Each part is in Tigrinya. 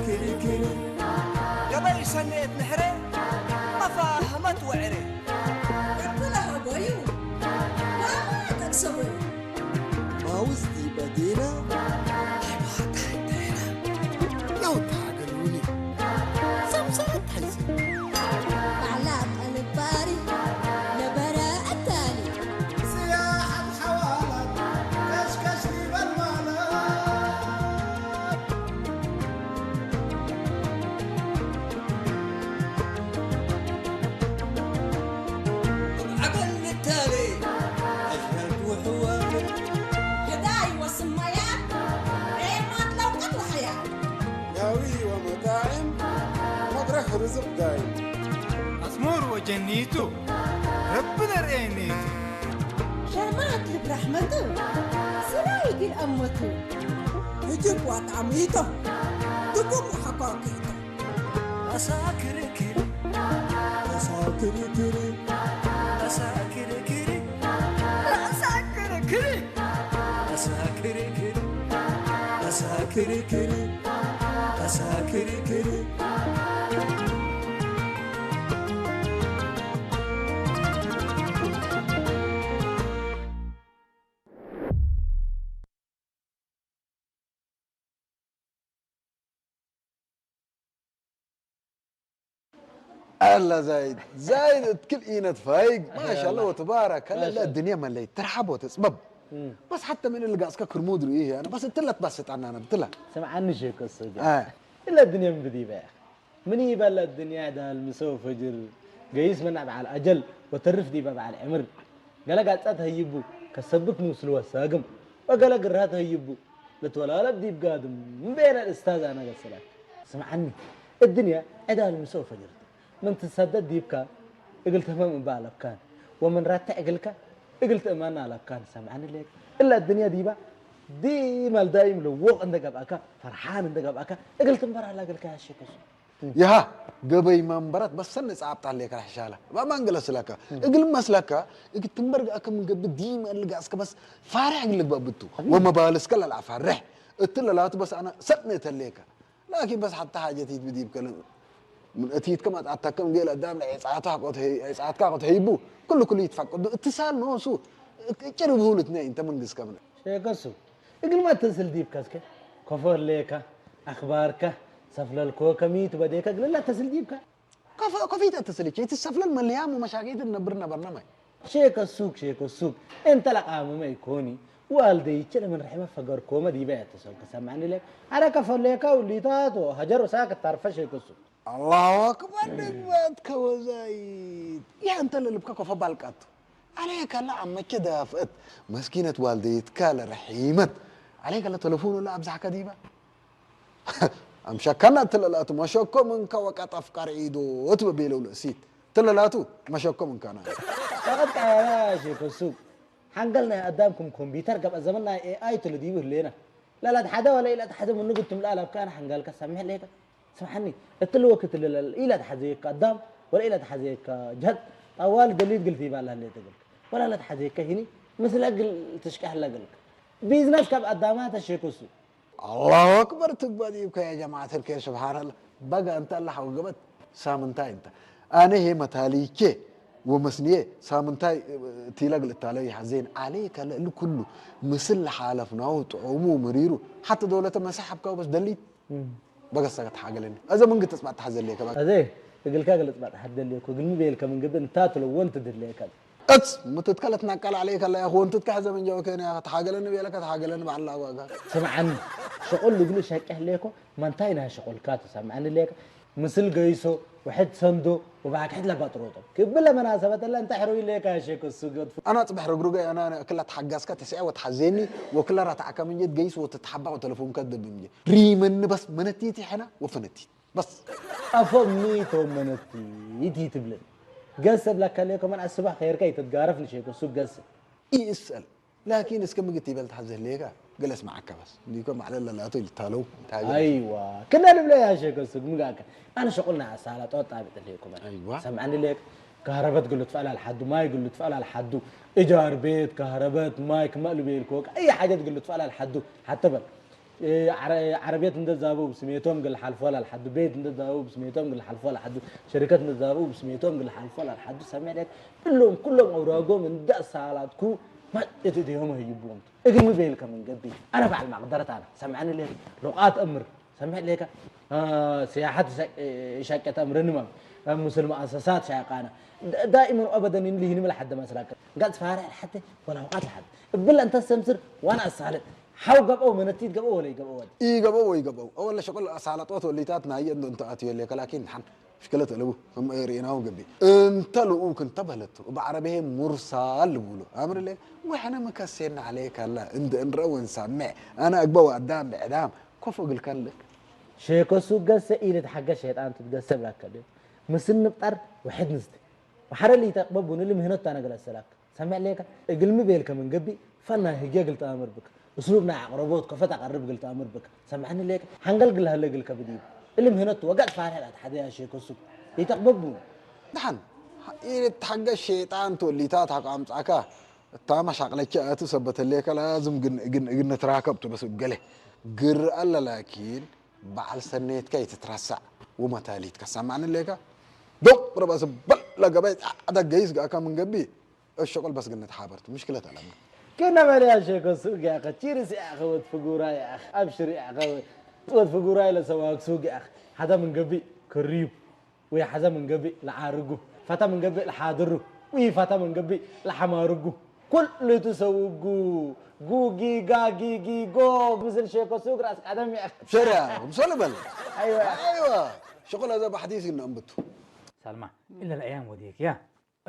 ክርክር ገበይ ሰነየት ምሕረ ኣፋህመት ወዕረ እኩለ ሀቦዩ ዋማ ጠቅሰቦዩ ማውዝ ዲበ ዲና ዲባ ታሕተና ለውጣ ገሉኒ ሰምሰረት ሓይሲ ባዕላ ጠልባሪ ነበረ ኣታሊ ስያሓት ሓዋላት ከሽከሽ ሊበል ማለት ዳዊ ወመጣዕም መድረኽ ርዝቕ ዳይም ኣስሙር ወጀኒቱ ረቢ ነርእየኒቱ ሸማት ልብ ራሕመቱ ስራይ ግን ኣመቱ እጅግ ዋጣዕሚቶ ድጉም ሓኳኪቶ ኣሳ ክርክር ኣሳ ክርክር ኣሳ ክርክር ኣሳ ክርክር ኣሳ ክርክር ኣሳ ክርክር ኣሳ ክርክር ኣላ ዛይድ ዛይድ እትክል ኢነት ፋይግ ማሻላ ወተባረከ ለላ ድንያ መለይ ትርሓቦ ተጽበብ በስ ሓተ ምን ልጋስከ ክርሙድ ርኢ ኣነ በስ እትለት ባሰጣና ነብትላ ስምዓኒ ሸኮ ሰገ አ እለ ድንያ ምብዲበ ምን ይበለ ድንያ ዳል ምሰው ፈጅር ገይስ መና በዓል ኣጀል ወተርፍ ዲበ በዓል ዕምር ገለ ጋጻ ተህይቡ ከሰብክ ሙስል ወሳግም ወገለ ግራ ተህይቡ ልትወላለ ዲብ ጋድም ምቤነ እስታዝ ኣነ ገሰላክ ስምዓኒ እድንያ ዕዳል ምሰው ፈጅር ምን ትሰደድ ዲብካ እግል ተመም እባ ኣለብካን ወምን ራትዕ እግልካ እግል ትእመና ኣለብካን ሰምዓኒ ሌክ እላ እድንያ ዲባ ዲማል ዳይም ልወቕ እንደ ገብኣካ ፈርሓን እንደ ገብኣካ እግል ትንበር ኣላ እግልካ ያሸከሱ ይሃ ገበይ መንበረት በሰን ጻብጣ ሌካ ሕሻላ ባማን ገለስለካ እግል መስለካ እግ ትንበር ጋከ ምን ገብእ ዲማ ልጋ እስከ በስ ፋርሕ እግል ልግባ ብቱ ወመባልስከ ለልኣፋርሕ እትለላቱ በስ ኣና ሰጥነ ተሌካ ላኪን በስ ሓታ ሓጀት ይትብዲብ ከለ እቲትከ ማጣታከም ገለ ዳም ዒጻታ ቆት ዒጻትካ ቆት ሄይቡ ኩሉ ኩሉ ይትፋቀዱ እትሳል ኖሱ ጭር ብሁልትነ እንተ መንግስ ከምነ ሸከሱ እግልማ ተስል ዲብካ እስከ ኮፈር ሌካ ኣኽባርካ ሰፍለልኮ ከሚት በዴካ እግልላ ተስል ዲብካ ከፈ ኮፊተ ተስልቼ ይትሰፍለል መልያም ወመሻጌት ነብር ነበርና ማይ ሼከ ሱቅ ሼከ ሱቅ እንተ ለቃመመ ይኮኒ ዋልደይቼ ለምን ርሕመ ፈገርኮመ ዲበ ያተሰው ከሰማኒ ለ አረ ከፈሌካ ውሊታቶ ሀጀር ሳክ ታርፈ ሼከ ሱቅ አላሁ አክበር ድግባት ከወዛይት ይህ እንተ ለልብከ ኮፈ ባልቃቱ አለየ ከላ አመቸ ዳፍእት መስኪነት ዋልደይትካ ለረሒመት አለየ ከላ ተለፎኑ ለአብዛሕከ ዲባ አምሸካና ትለላቱ መሸኮ ምንከ ወቀጠፍ ቀርዒዶ ትበቤለው ለእሲት ትለላቱ መሸኮ ምንካና ፈቀጥ ቃላ ሼከ ሱቅ ሓንገል ናይ ኣዳም ክም ኮምፒተር ገብ ዘመን ናይ ኤኣይ ትልድዩ ህሌና ላላት ሓደ ወላ ኢላት ሓደ ምኑ ግትም ላል ኣብካን ሓንጋልካ ሳምሕ ሌካ ስምሓኒ እትልወክ ትልለል ኢላት ሓዘየካ ኣዳም ወላ ኢላት ሓዘየካ ጀት ጣዋል ደሊት ግልቲ ይባላ ህሌ ተገልክ ወላ ላት ሓዘየካ ሂኒ ምስለ ግል ትሽቀሕ ለገልክ ቢዝነስ ካብ ኣዳማ ተሸኩሱ الله أكبر ትግባእ ዲብካ ያ ጀማዓት ልከ ስብሓንላ በጋ እንተ ኣላ ሓወገበት ሳምንታይ እንተ ኣነ ሄ መታሊኬ ወመስንየ ሳምንታይ ቲለግ ልታለው ይሓዘን ኣሌ ከለእሊ ኩሉ ምስል ሓለፍናው ጥዑሙ ምሪሩ ሓተ ደውለተ መሳሓብካ በስ ደሊት በገሳ ከተሓገለኒ እዘ ምንግ ተፅባጥ ተሓዘለየ ከባ እዘ እግልካ ገለፅባጥ ሓደለየኩ እግልሚ ቤልከ ምንግብ እንታ ትለዎ እንትድለየካ እጽ ምትትከ ለትናቀል عليك الله يا اخو እንት ትከ حزب እንጀው ከነ يا تحاقلن بيلك تحاقلن بعلا واقا ስምዓኒ ሸቆል ልግሉ ሸቀሕ ሌኮ መንታይ ናይ ሸቆልካ ትሰምዓኒ ሌካ ምስል ገይሶ ውሕድ ሰንዶ ወባዕክ ሕድ ለባጥሮጦ ክብለ መናሰበት ለ እንታይ ሕሩይ ሌካ ሸኮ ሱገት ኣና ጽብሕ ረግሩገ ኣና ክላ ተሓጋዝካ ተስዐ ወትሓዜኒ ወክላ ራትዓካ ምንጀት ገይስ ወትትሓባቕ ወተለፎንካ ደብምጀ ሪመኒ በስ መነቲት ይሐና ወፈነቲት በስ ኣፎም ሚቶም መነቲት ይትብልን ገስ ብላካ ለየ ከመን ኣስባህ ከየርካ ይትትጋረፍ ንሸይኮ ሱብ ገስ ይእሰል ላኪን እስከ ምግት ይበል ትሓዘ ህልየካ ገለ ስማዓካ በስ እንዲኮ ማዕለ ለላቶ ይልታለው እንታይ ገለ ኣይዋ ክና ንብለ ያ ሸይኮ ሱብ ምግኣካ ኣነ ሸቁልና ኣሳላ ጦጣ ብጥልየኩም ኣይዋ ሰምዓኒ ለየክ ካህረበት ግሉ ትፈላል ሓዱ ማይ ግሉ ትፈላል ሓዱ እጃር ቤት ካህረበት ማይ ክመእሉ ቤልኮ ኣይ ሓጀት ግሉ ትፈላል ሓዱ ሓተበል ዓረቤት እንደዛበቡ ብስሜቶም ግል ሓልፎ ላልሓዱ፣ ቤት እንደዛበቡ ብስሜቶም ግል ሓልፎ ላልሓዱ፣ ሸሪከት እንደዛበቡ ብስሜቶም ግል ሓልፎ ላልሓዱ፣ ሰሚዕ ሌካ እሎም ኩሎም ኣውራጎም እንዳሳላጥኩ ማጭት እዲሆም ህይብዎም እግል ምቤል ከም እንገቢ ኣነ በዓል ማቅደረት ኣነ ሰምዐኒ ሌካ ሎቃት እምር ሰምዕ ሌካ ስያሓት ሸቀ ተምርኒ ማም ሙስልም ኣሰሳት ሻቃና ዳኢመን ኣበደን እንዲህ ንመል ሓደ መስላከ ጋጽ ፋራ ሓተ ወላ ወቃት ሓተ እብል እንተ ሰምስር ዋና ኣሳለጥ ሓው ገብኦ መነቲት ገብኦ ወለ ገብኦ ወለ ይገብኦ ወይ ገብኦ ወለ ሸቆል ኣሳለጦት ወሊታት ናይ እንተ ኣትዮ ሌካ ላኪን ሓን ሽክለት ኣለቡ ርኢናው ገቢ እንተ ልኡክ እንተ በለቱ ብዓረብሄ ሙርሳል ልብሉ ኣምር ሌ ወሕነ ምከሴና ዓለየካ ኣላ እንደ እንረ ወንሳምዕ ኣነ ኣግባ ወኣዳም ብዕዳም ኮፍ እግልካ ኣለክ ሸኮ ሱቅ ገሰ ኢል ትሓገ ሸይጣን ትትገሰ ብላካ ዶ ምስል ንብጣር ውሕድ ንስቲ ወሓረ ሊተ ቅበቡ ንልም ህነቱ ኣነገለ ሰላክ ሰምዕ ሌካ እግልሚ ቤልከ ምን ገቢ ፈና ህጌ ግልተ ኣምር ብክ እስሉብ ናይ ኣቅረቦት ከፈት ኣቀርብ ግልተ ኣምር ብክ ሰምዕኒ ሌካ ሓንገል ግልሃለ ግልከ ብድዩ እልም ህነቱ ወጋጥ ፋርሕ ላት ሓደ ያሸኮ ሱቅ ሊተ ቅበቡ ደሓን ኢል ትሓገ ሸይጣን ትወሊታት ሓቆ ኣምጻካ እታ ማሻቅለኪ ኣቱ ሰበተሌከ ላዝም ግን ግን ግን ንትራከብ ቱ በስ ገለ ግር ኣለ ላኪን በዓል ሰኔትካ ይትትረሳዕ ወመታሊት ከሰማዕኒ ሌካ ዶቅ ረባስ በል ለገባይ ጻዕዳ ገይስ ጋካ ምን ገቢ እሽቁል በስ ግን ንትሓበርቱ ምሽክለት ኣለና كنا مليان شيكو سوق يا اخي تشيرس يا اخي وتفقورا يا اخي ابشر يا اخي وتفقورا الى سواق سوق يا اخي هذا من قبي كريب ويا حزا من قبي لعارقو فتا من قبي لحاضرو وي فتا من قبي لحمارقو كل تسوقو قو قي قا قي قي قو مثل شيكو سوق راس قدم يا اخي شرع مصلي بل ايوه ايوه شغل هذا بحديث انه انبتو سلمى الا الايام وديك يا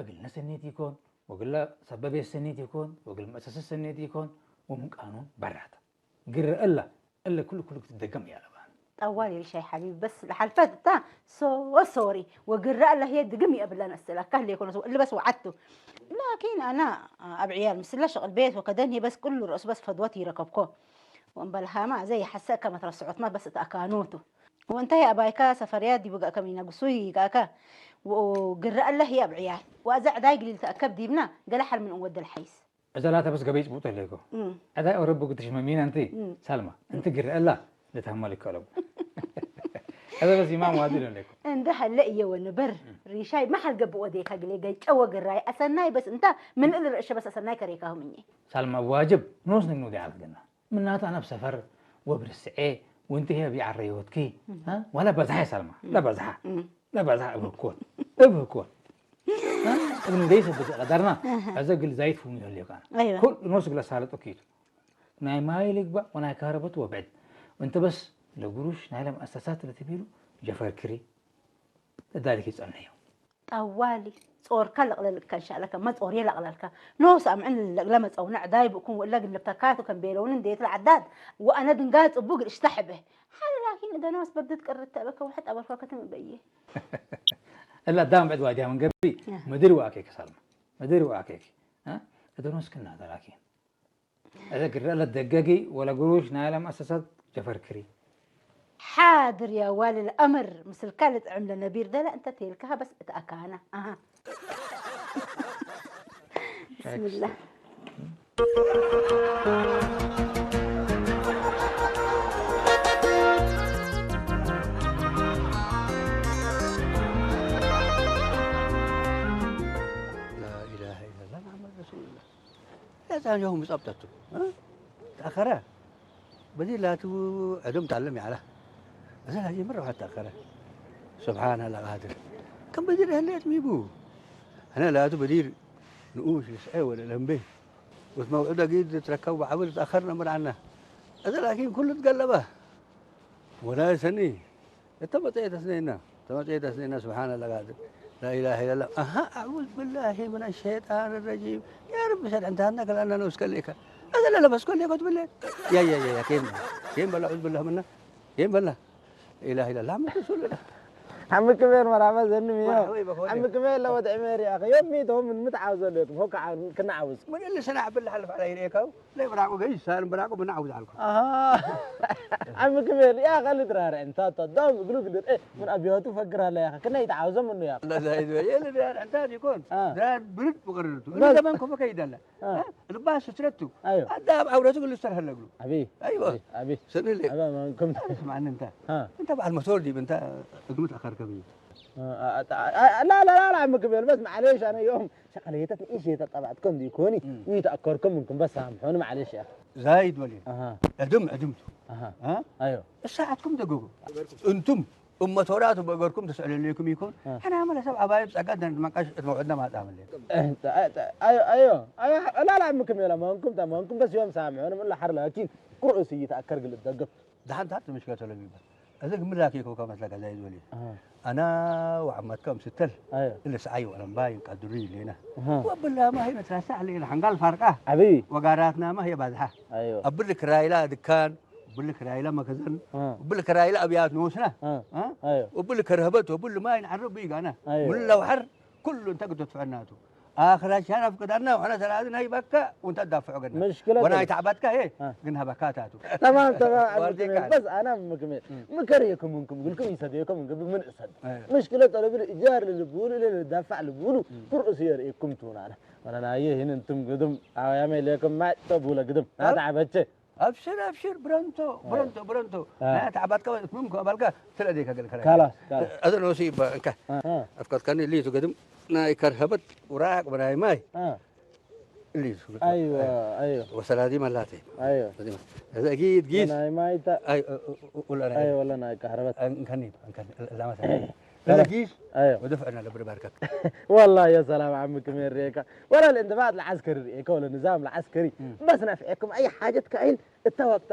እግል ነሰኔት ይኮን ወግለ ሰበቤት ሰኔት ይኮን ወግል መእሰሰት ሰኔት ይኮን ወምን ቃኑን በራተ ግርእ እለ እለ ኩሉ ኩሉ ክትደገም እያ ለባን ጠዋል يا شاي حبيبي بس لحلفت تا سو سوري وقرا الله هي دقم يا بلا نسلا كان لي يكون اللي بس وعدته لكن انا ابعيال مثل شغل بيت وكدن هي بس كل رأس بس فدوتي ركبكو وان بلهاما زي حسا كما ترسعت ما بس تاكانوتو ወእንታይ ኣባይካ ሰፈርያ ዲቡ ጋእከ ሚነግሱይ ጋእከ ግረ ኣለህ ያብ ዕያል ወእዛ ዕዳይ ግሊል ተእከብ ዲብና ገለ ሓል ምን እወደል ሓይስ እዛ ላተ በስ ገበይ ጽቡቅ ተለይኮ ዕዳይ ኦረብ ግትሽ መሚና እንቲ ሳልማ እንቲ ግረ ኣላ ለታማ ሊከለቡ እዛ በስ ኢማም ዋዲ ለለይኮ እንደ ሀለ እየ ወንበር ሪሻይ መሓል ገብእ ወዴካ ግሌ ገጨወ ግራይ ኣሰናይ በስ እንታ ምን እል ርእሸ በስ ኣሰናይ ከሬካሁም እኘ ሳልማ ዋጅብ ኖስ ንግኑ ዲዓለት ገና ምናቱ ኣነ ኣብ ሰፈር ወብርስዔ ወንቲ ሄ ቢዓረዮትኪ ዋላ በዝሓ ይሳልማ ለበዝሓ ለበዝሓ እብህኮት እብህኮት እብን ደይ ሰብት ቀዳርና እዘ ግል ዛይት ፍሙ ይህልዮ ካን ኩል ኖስ ግለ ሳለጦ ኪቱ ናይ ማይ ልግባእ ወናይ ካረበት ወብዕድ እንተ በስ ለጉሩሽ ናይ ለምኣሰሳት ለትቢሉ ጀፈርክሪ ተዳሊክ ይጸንሕዮ ጠዋሊ ጾርካ ለቕለልካ እንሻለካ መጾርየ ለቕለልካ ኖስ ኣምዕን ለግለ መጸውነ ዕዳይ ብእኩም ወእለ ግልብተካቱ ከም ቤለውኒ እንዴት ለዓዳድ ወአነ ድንጋ ጽቡ ግል እሽታ ሕበ ሓለ ላኪን እገነ ወስበብት ቅርት ተበከ ወሐጥ ኣበርካ ከተም በየ እላ ዳም ዕድ ዋዲያ መንገቢ ምድሪ ወአኬክ ሳልማ ምድሪ ወአኬክ እደኖስ ክና ተላኪን እዛ ግረ ለደገጊ ወለግሩሽ ናይለ መእሰሳት ጀፈርክሪ። ሓድር ያ ዋሊ ለአምር ምስልካ ልጥዕም ለነቢር ደለ እንተ ቴልካሃ በስ እት አካና። ኣሃ ብስምላህ። لا إله إلا الله محمد رسول الله. لا تاني هم ضبطته. ها؟ تأخر. بدي لا تو عدم تعلم على. بس هذه مرة واحدة تأخر. سبحان الله قادر. كم بدي هليت ميبو. أنا لا تو بدير نقوش يسعي ولا لمبي. وموعد أكيد تركوا بعبر تأخرنا مر عنا. هذا لكن كله تقلبه. ولا يسني. ተመፀየት ኣስነይና ተመፀየት ኣስነይና ስብሓን ኣላ ቃድር ላኢላሃ ኢለላ ኣሃ ኣዑዝ ብላሂ ምን ኣሸይጣን ረጂም ያ ረቢ ሰድዐ እንተ ሃና ከልኣና ነውስ ከሌካ ኣዘለ ለበስ ከሌኮ ትብለ ያ ያ ያ ያ ኬን ኬን በላ ዑዝ ብላህ ምና ኬን በላ ላኢላሃ ኢለላ መሐመድ ረሱሉላህ ዓሚ ክሜር መራባ ዘንም እዮ። መርሓባ ይበኸወት ዓሚ እዮ። ክሜር ለወጥ ዕሜር ያኸ ዮም ሚቶም ምን ምትዓውዘ ለኩም ሆካ ክናዓውዝ። ምን እሊ ሰናዕ ብላ ሓለፍ ዓላ ይርእየካው? ለይ ብራቁ ገይ ሳን ብራቁ ምናዓውዝ ዓልኩ። ዓሚ ክሜር ያ ኸልድ ራርዕ እንታታ ዳም እግሉ ግድር እ ምን ኣብያቱ ፈግር ኣለ ያኸ ክና ይትዓውዘ ምኑ ያኸ። ለዛ ይዝበ የለ ዳር እንታ ይኮን። አ። ዳር ብርድ ብቅርርቱ። እሊ በስ። ዘመን ኮፈ ከይዳለ። አ። እ? ልባስ ስትረቱ። ኣዮ። ኣዳ ኣብ ዓውረቱ ግል ስተርሃለ እግሉ። ኣቢ። ኣይወ። ኣቢ። ሰብለ። ኣባ ማንኩም። ስማዕኒ እንታ። አ። እንታ በዓል መቶር ዲብ እንታ እግምት ኣኸርከብ እዩ። አ፣ አ፣ አ፣ አ፣ ላ፣ ላ፣ ላ፣ ላ፣ ምግብ የልበስ፣ ማዕሌሽ፣ ኣነ ዮም ሸቐለየተት ንእሽ የተጠባዕትኮም ዲኮኒ፣ እም። ይተኣከርኩም እንኩም በስ ሳምሖኒ፣ ማዕሌሽ፣ ያ። ዛይድ ወሊ። ኣሃ። ዕድም፣ ዕድምቱ። ኣሃ። አ? ኣዮ። እሳዓትኩም ደገጉ። እንቱም እመ ተውራት በእገርኩም ተስዕለልኩም ይኩን። እ። ሕና መለ ሰብ ዓባይ ጸጋ ደን መንቃሽ እት መውዕድና ማጻ መለ። እ፣ ጸ-፣ ጸ-፣ ኣዮ፣ ኣዮ፣ ኣዮ፣ ላላ ምክም የላ ማንኩም ታ ማንኩም በስ ዮም ሳምዑ ምን ለሐር ላኪን ቁርኡ ስይት ኣከር ግል ደገፍ። ደሓን ታት ምሽከ ተለቢባ። እዚ ግምላክ ይኮ ከመስለካ ዛይ ዝወሊ። እ። ኣና ወዓመትካ ምስተል። ኣዮ። እለ ሰዓይ ወረምባይ ቀድሩ ይሌና። እ። ወብላ ማሂ መትራሳ ለና ሓንጋል ፋርቃ። ዓብይ። ወጋራትና ማሂ ባዝሓ። ኣዮ። ኣብልክ ራይላ ድካን ብልክ ራይላ መከዘን፣ እ። ብልክ ራይላ ኣብያት ንወስና፣ እ። እ? ኣዮ። ብልክ ረህበት፣ ብል ማይ ንዓረብ ይጋና። ኣዮ። ሙላ ወሐር፣ ኩሉ እንተ ግቶ ትፈናቱ። ኣኽራ ሻና ፍቅዳና፣ ወሐና ሰራዚ ናይ በካ፣ ወንተ ዳፍዑ ገና። ምሽክለት ወናይ የለ። ተዕባትካ፣ ሄ፣ እ። ግን ሀበካ ታቱ። ተማም፣ ተማም፣ ዓሚ ዋርዴ ክሜል። ቃል። በስ ኣና ምክሜል። እ። ምከር የኩም እንኩም፣ ግልኩም ይሰድ የኩም እንኩም፣ ምን እሰድ። ኣዮ። ምሽክለት ጠለብል እጃር ልብሉ፣ ልዳፋዕ ልብሉ፣ እ። ቁርእ ሲየር የኩም ትሆናለ። ወላ ናየ፣ ህን እንቱም ግድም፣ ኣውያመ ለኩም ማይ፣ ተቡለ ግድም። እ? ናታ ዓበቸ። ኣብሽር፣ ኣብሽር፣ ብረንቶ፣ እ። ብረንቶ፣ ብረንቶ። እ። ናይ ተዓባትካ፣ እትምም፣ ከባልካ፣ ስለ ደይካ ገለ ከላይ። ካላስ፣ ካላስ። ኣዘ ነውሲ ይባ፣ እንካ። እ። እ። ኣፍቀትካኒ፣ ሊቱ ገድም፣ ናይ ከርሀበት፣ ውራቅ፣ ብናይ ማይ። እ። ሊቱ። ኣይዋ፣ ኣዮ። ወሰላዲ መላተ። ኣዮ። እዚ ማ-፣ እዚ ጊት፣ ጊት። ናይ ማይታ። ኣይ፣ እ፣ እ፣ እ፣ ወላ ናይ ኣይ፣ ወላ ናይ ከህረበት። እንካኒ፣ እንካኒ፣ ላማ ሰላም። ካላስ። እዚ ጊት፣ ኣዮ። ወደፍዕና ለብር ባርከክ። والله يا سلام عم كمير ريكا. ولا الانضباط العسكري ريكا، ولا النظام العسكري. مم. بس نفعكم أي حاجة تكاين، التوقت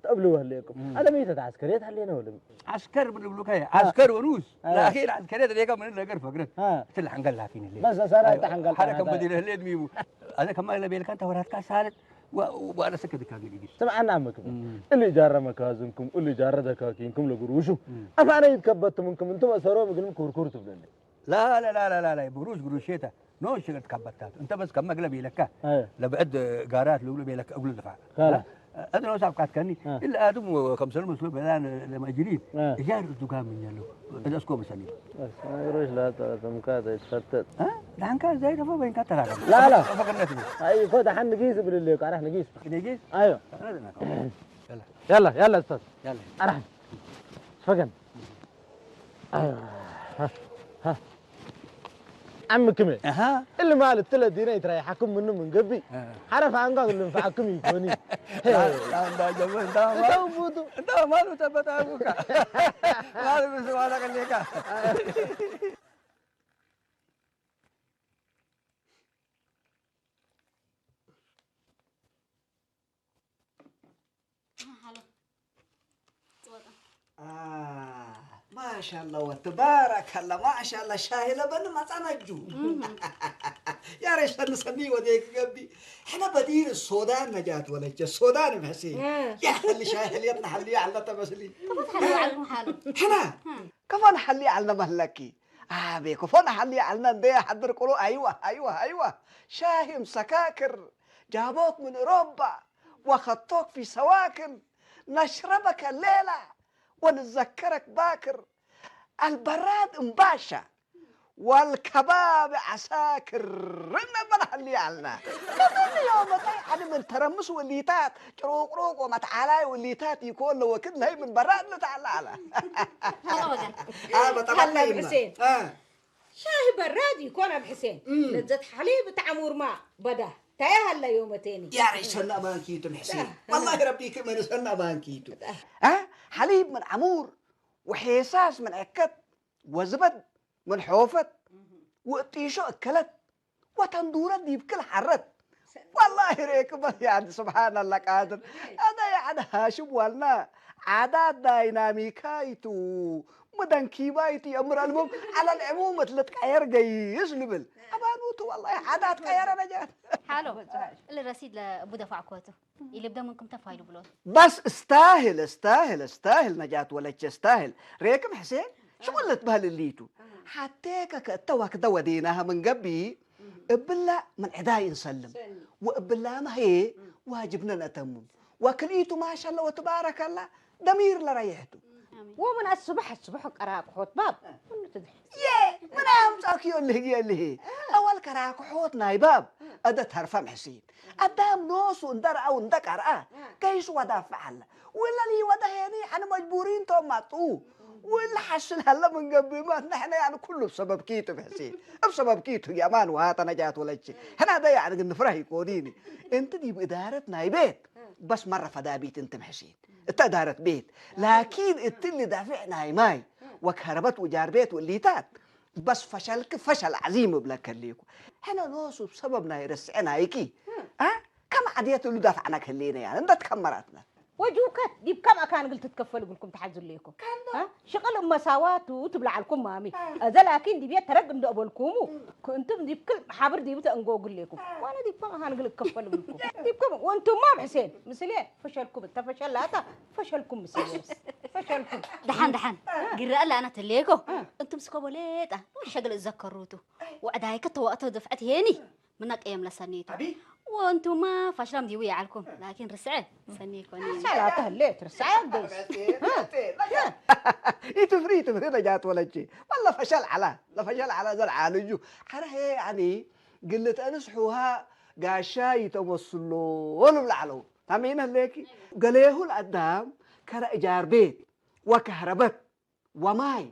تقبلوه ليكم. مم. هذا ميتة عسكرية، هل ينولم؟ عسكر من بلوكاية. آه. عسكر ونوس. آه. لكن عسكرية ريكا من النقر فقرة. آه. تلحن قال لكن اللي. بس أسأل أيوة. تحن قال حركة لكن. بديل هليد ميبو. هذا كمان اللي بيلك أنت وراتك سالت. و-، وأنا سكت كان يجي. سمعنا عمك. مم. اللي جرى مكازنكم، اللي جرى دكاكينكم لقروشو. مم. أفعنا يتكبت منكم، أنتم أسروا مقلم كوركور تبدل. لا، لا، لا، لا، لا، لا، بقروش، قروشيتا. نو شغل تكبتات. أنت بس كم مقلب يلك. أيوة. لبعد قارات لولو بيلك أقول دفع. خلاص. ها؟ أدنى وساب كات كني. ها. إلا آدم وخمسة المسلوب الآن لما يجري. ها. يجار الدكان من يلو. إذا أسكو مسني. بس، ما يروش لا ترى تمكات يتفتت. ها؟ دعن كان زي دفو بين كتر هذا. لا، لا. فكر نتبه. أي، كو دحن نقيس بالليل، كارح نقيس. نقيس؟ أيوة. أنا دنا كم. يلا. يلا، يلا أستاذ. يلا. أرحم. فقن. أيوة. ها. ها. ዓሚ ክመ? ኣሃ። እሊ ማለት ትለ ዲነ ይትራይ ሓኩም ምኑ ምን ገቢ? ኣሃ። ሓረፍ ኣንጋ ክሉ ንፍዓኩም ይኮኒ። ላ-፣ ላ-፣ እንዳ ጀመ-፣ እንዳ ማ-፣ እተው ቡቱ። እንዳ ማሉ ተበጣ ቡካ። ማሉ ምስ ዋላ ቀሌካ። ሃሎ። ጽወጣ። آه، ما شاء الله وتبارك الله، ما شاء الله، شاهي لبن ما تنجو. مم. يا ريش تنسمي وديك قبي. احنا بديل السودان نجاة ولا السودان محسين. إيه. يا خلي شاهي ليتنا حلي على تمسلي. كيف تحلي على المحل؟ احنا. مم. كمان حلي على مهلكي. آه، بيكو فن حلي على ندي حضر قولوا أيوة، أيوة، أيوة. شاهي مسكاكر. جابوك من أوروبا وخطوك في سواكن، نشربك الليلة ونتذكرك باكر. البراد مباشا والكباب عساكر. رنا بنحلي عنا. لكن يوم طيب، أنا من ترمس وليتات، شروق روق ومتعالاي وليتات يكون لو وكل هي من براد نتعلى على. هلا وجه. آه، بطبعا هلا يما. بحسين. آه. ሻሂ በራድ ይኮን ኣብ ሕሴን። እም። ለዘት ሓሊብ ተዓሙር ማ በዳ። ታያ ሃላ ዮመቴኒ። يا ريت سنة أمان كيتو نحسين. آه. والله ربي كمان سنة أمان كيتو. آه. ها؟ حليب من عمور، وحساس من عكت، وزبد من حوفت، وقطيشو أكلت، وتندورة ديب كل حرت. والله ريك بس يعني سبحان الله قادر. أنا يعني هاشم والنا عادات دايناميكايتو مدن كيبايتي أمر المهم على العموم تلتقير جيش لبل. أبانوتو والله عادات قير نجاة. ሓሎ፣ እሊ ረሲድ ለቡ ደፋዕኮቱ። ኢልብደ ምንኩም ተፋይሉ ብሎት። بس استاهل، استاهل، استاهل نجاة ولك استاهل. ريكم حسين؟ ሽቕለት ባህሊ እሊቱ ሓቴከ ከእተዋ ክደወዴናሃ መንገቢ እብላ ምን ዕዳይ እንሰልም ወእብላ ማሄ ዋጅብነ ነእተምም ወክልኢቱ ማሻላ ወትባረከላ ደሚር ለረይሕቱ ومن الصبح الصبح قراك حوت باب منو تدحي የ ምን ኣምጻክዮ ልህግ የልህ ኣወል ከራክሖት ናይ ባብ ኣደ ተርፈም ሕሲን ኣዳም ኖሱ እንደ ረኣው እንደ ቀርኣ ገይሱ ወዳፍዕ ኣለ ወለሊ ወደ ሄኒ ኣነ መጅቡሪን ቶም ማጡ ወላ ሓስል ሃለ ምን ገብማት ንሕነ ያን ኩሉ ብሰበብ ኪቱ ብሕሲን እብ ሰበብ ኪቱ የማን ዋተ ነጃት ወለች ሕና ደ ያን ግን ንፍራህ ይኮኒኒ እንቲ ዲብ እዳረት ናይ ቤት በስ መረ ፈዳቢት እንት ብሕሲን እተ እዳረት ቤት ላኪን እትሊ ዳፊዕ ናይ ማይ ወከረበት ውጃር ቤት ወሊታት በስ ፈሸልክ ፈሸል ዓዚም እብለከ ሌኩ ሕነ ኖሱ ብሰበብ ናይ ረስዐ ናይኪ አ ከም ዓድየት እሉ ዳፍዕና ክህሌነ ያን እንደት ከመራትና وجوكت ديب كم أكان قلت تتكفل يقولكم تحجز ليكم ها شغل مساوات وتبلع لكم مامي أذا لكن ديب يترق ندقبلكم كنتم ديب كل حبر ديب تنقوق ليكم وانا ديب كم أكان قلت تكفل يقولكم ديب كم وانتم ما بحسين مثلي فشلكم انت فشل لا فشلكم مثلي فشلكم ደሓን ደሓን ግረአ ለኣና ተለየኮ እንቱም ስኮቦ ሌጣ ሸግል እዘከሩቱ ወዕዳይ ከተዋእተው ደፍዐት ሄኒ ምና ቀየም ለሰኒቱ ወንቱማ ፋሽላም ዲቡ ይዓልኩም ላኪን ርስዐ ሰኒ ይኮኒ ሰላተ ህሌት ርስዐ ደስ ይትፍሪ ይትፍሪ ነጃት ወለች ወላ ፈሸል ዓላ ለፈሸል ዓላ ዘልዓልጁ ሓረ ሄ ያኒ ግልተንስ ሕውሃ ጋሻ ይተመስሎ ልብላ ዓለው ታመይነ ህሌኪ ገሌሁ ለአዳም ከረ እጃር ቤት ወከህረበት ወማይ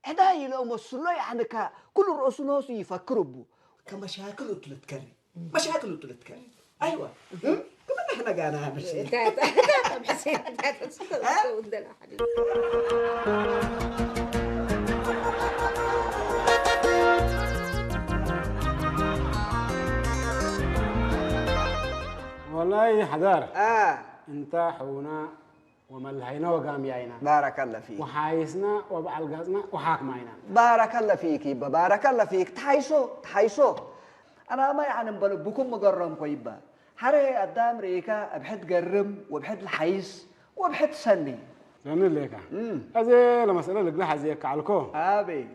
ዕዳ ይለው መስሎ ያዕንካ ኩሉ ርእሱ ኖሱ ይፈክር እቡ ከመሻክል እቱ ልትከሪ መሻክል እቱ ልትከሪ አይዋ ክምና ሕነ ጋና ምሽ والله حدار انت حونا وملهينا وقام ياينا بارك الله فيك وحايسنا وبعل قاسنا وحاكم عينا بارك الله فيك يبا بارك الله فيك تحيسو تحيسو أنا ما يعني بلبكم مقرم كويبا حري أدام ريكا أبحد قرم وبحد الحيس وبحد سني سني ليكا أزي لمسألة لقلها زي كعلكو أبي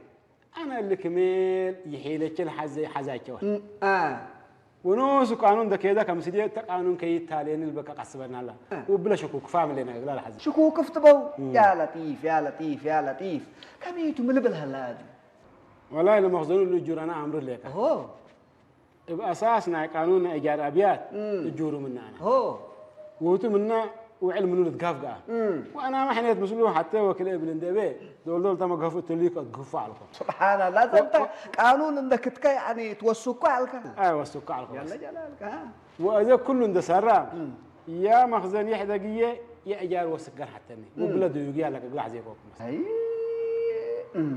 أنا اللي كميل يحيلك الحزي حزاكو آه ونوس قانون ده كده كم سيدي تقانون كي تالين البكا قصبنا لا وبلا شكوك فاهم لنا لا الحزي شكوك افتبو يا لطيف يا لطيف يا لطيف كم يتم لبل هلاد والله لما خزنوا اللي جورانا عمرو ليكا هو ብኣሳስ ናይ ቃኑን ናይ እጃር ኣብያት እጁሩ ምናና ሆ ውቱ ምና ውዕል ምኑ ልትጋፍ ገኣ ወኣና ማሕነት ምስሉ ሓተ ወክለ እብል እንደበ ዶልዶል ተመገፉ እትልዩ ከትግፉ ኣልኮ ስብሓናላ ዘንተ ቃኑን እንደ ክትከ ያኒ ትወስኮ ኣልካ ኣይ ወስኮ ኣልኮ ያለ ጀላልካ ወእዘ ኩሉ እንደሰራ ያ መኽዘን ይሕደግየ የእጃር ወስገር ሓተኒ ውብለ ድዩግ ያለቀ ግላሕ ዘይኮኩም ኣይ እም፣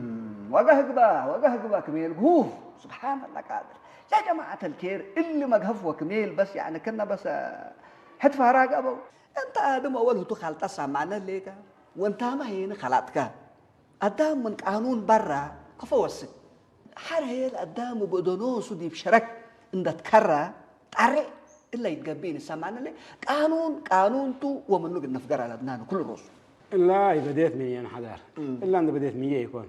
ዋጋ ህግባ ዋጋ ህግባ ክብል ጉፍ ስብሓን ኣላ ቃድር ያ ጀማዓት ኣልኬር እሊ መግሀፍ ወክሜል በስ ያዕኒ ክነ በሰ ሕትፋራ ገበው እንተ ኣድም ኣወል ህቱ ካልጣ ሳማነ ሌካ ወንታማ ሄኒ ኸላጥካ ኣዳም ምን ቃኑን በራ ከፈወስክ ሓር ሄል ኣዳም ብእደኖሱ ዲብ ሸረክ እንደትከራ ጣሬ እለ ይትገብእ ንሰማነ ለ ቃኑን ቃኑንቱ ወምኑ ግን ነፍገር ኣለብና ንኩሉ ሮሱ እላ ይበዴት ምን የን ሓዳር እላ እንደ በዴት ምየ ይኮን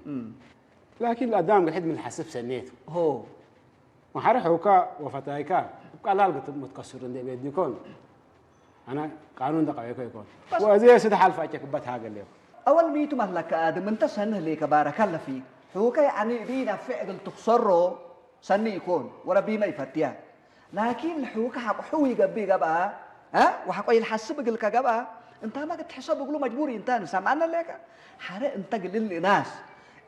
ላኪን ለአዳም ግሕድ ምን ሓስብ ሰኔት ሆ ወሓረ ሕውካ ወፈታይካ እብ ቀላል ግትም ምትከስሩ እንደ ቤት ዲኮን ኣነ ቃኑን ደቀቤኮ ይኮን ወእዜ ስድ ሓልፍ ኣጨክበት ሃገሌኩ ኣወል ሚቱ ማህላከ ኣድም እንተ ሰንህ ሌከ ባረከ ለፊ ሕውከ ያዕኒ እቢ ናፍዕ እግል ትኽሰሮ ሰኒ ይኮን ወረቢመ ይፈትያ ላኪን ልሕውከ ሓቆ ሕው ይገብእ ገብኣ እ ወሓቆ ይልሓስብ እግልከ ገብኣ እንታማ ክትሕሰብ እግሉ መጅቡር ኢንታ ንሰምዓነ ሌከ ሓረ እንተ ግልል እናስ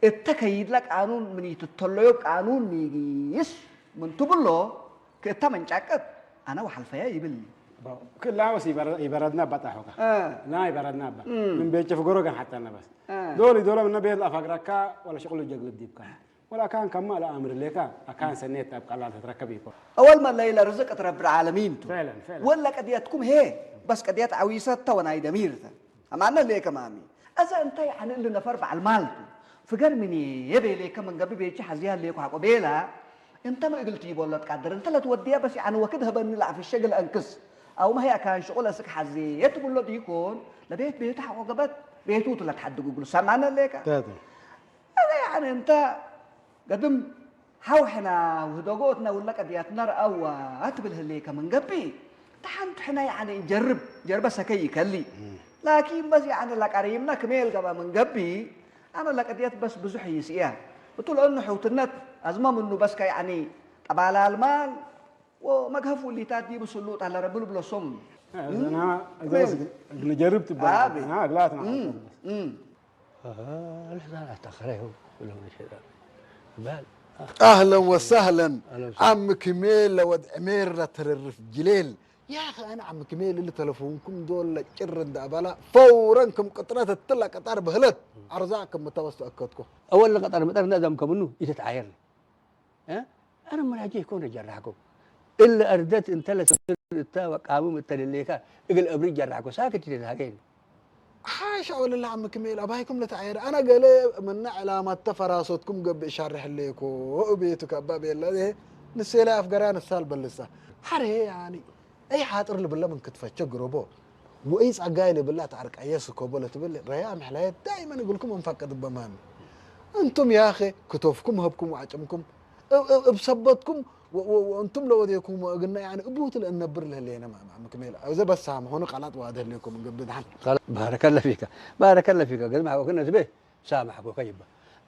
እተ ከይድላ ቃኑን ምን ይትተለዮ ቃኑን ሚጊስ ምን ትብሎ ክእታ መንጫቀት ኣነ ወሓልፈያ ይብል ክላ በስ ይበረድና ባጣ ሖካ እ ና ይበረድና ባ ምን ቤት ጨፍ ጎሮ ገን ሓታ ነበስ እ ዶል ይዶሎ ምነ ቤት ኣፋግራካ ወላ ሽቅሉ ጀግልብ ዲብካ ወላ ካን ከማ ለኣምር ሌካ ኣካን ሰኔት ኣብ ቃላል ተትረከብ ይኮ أول ما الليلة رزقت رب العالمين تو فعلا فعلا ولا قضيتكم هي بس قضيت عويسة وناي دميرتا أما أنا ليك مامي أذا أنت يعني اللي نفر بعلمالتو فقر مني يبي ليك من قبل بيجي حزيها ليك حقو بيلا أنت ما قلت يبول لا تقدر أنت لا توديها بس يعني وكدها بنلعب في الشغل أنكس أو ما هي كان شغل أسك حزية تقول له ديكون لبيت بيت حقو قبت بيتوت لا تحدقوا قلوا سمعنا ليك تاتي ኣነ እንተ ገድም ሓው ሕና ውህደጎ እትና ውላ ቀድያትና ረኣዋ ትብል ህልየከ መንገቢ ተሓንቱ ሕና ያዕነ ጀርብ ጀርበ ሰከይ ይከሊ ላኪን በስ ያዕነ ላቃረይምና ክሜል ገባ መንገቢ ኣነ ለቀድየት በስ ብዙሕ ይስእያ እቱ ለእኑ ሕውትነት ኣዝመ ምኑ በስከ ያዕኒ ጠባላልማል ወመግሀፍ ውሊታት ዲቡ ስሉጥ ኣለረ ብልብሎ ሶም እዘና እዘ በስ ንጀርብ ትበሃል ኣግላትና ኣህለን ወሳህለን ዓሚ ክሜል ለወድ ዕሜር ለተረርፍ ጅሌል ያኸ ኣነ ዓሚ ክሜል እሊ ተለፎንኩም ዶለ ጭር እንዳበላ ፈውረን ክም ቅጥረት እትላ ቀጣር በህለት ኣርዛቅ ክም ተወስቶ ኣከትኮ ኣወል ቀጣር መጠር ነዘም ከምኑ ይትትዓየር ኣነ መራጀ ይኮነ ጀራሕኩም እለ እርደት እንተ ለትብትር እተ ወቃምም እተ ልሌካ እግል እብሪ ጀራሕኮ ሳክት ይትትሃገይን ሓሻ ወለላ ዓሚ ክሜል ኣባይኩም ለተዓየረ ኣነ ገለ ምነ ዕላማ ተፈራሶትኩም ገብእ ሻርሕ ለይኮ እቤቱ ከባ ቤላ ንሴላ ኣፍገራ ንሳል በልሳ ሓረ ያኒ ኣይ ሓጥር ልብለ ምን ክትፈቸ ግረቦ ወእይ ጸጋይ ልብላ ተዓርቃየ ስኮቦ ለትብል ረያ ምሕላየ ዳይመን እግልኩም እንፈቅድ በማን እንቱም ያኸ ክቶፍኩም ህብኩም ወዓጭምኩም እብ ሰበትኩም እንቱም ለወዴኩም እግና ያኒ እቡት ለእነብር ለህሌነ ምክሜል እዘ በሳ መሆኑ ቃላት ዋደ ህሌኩም እንገብድ ሓን ባረከለ ፊካ ባረከለ ፊካ ገዝማ ወክነ ዝቤ ሳማሕኮ ከይባ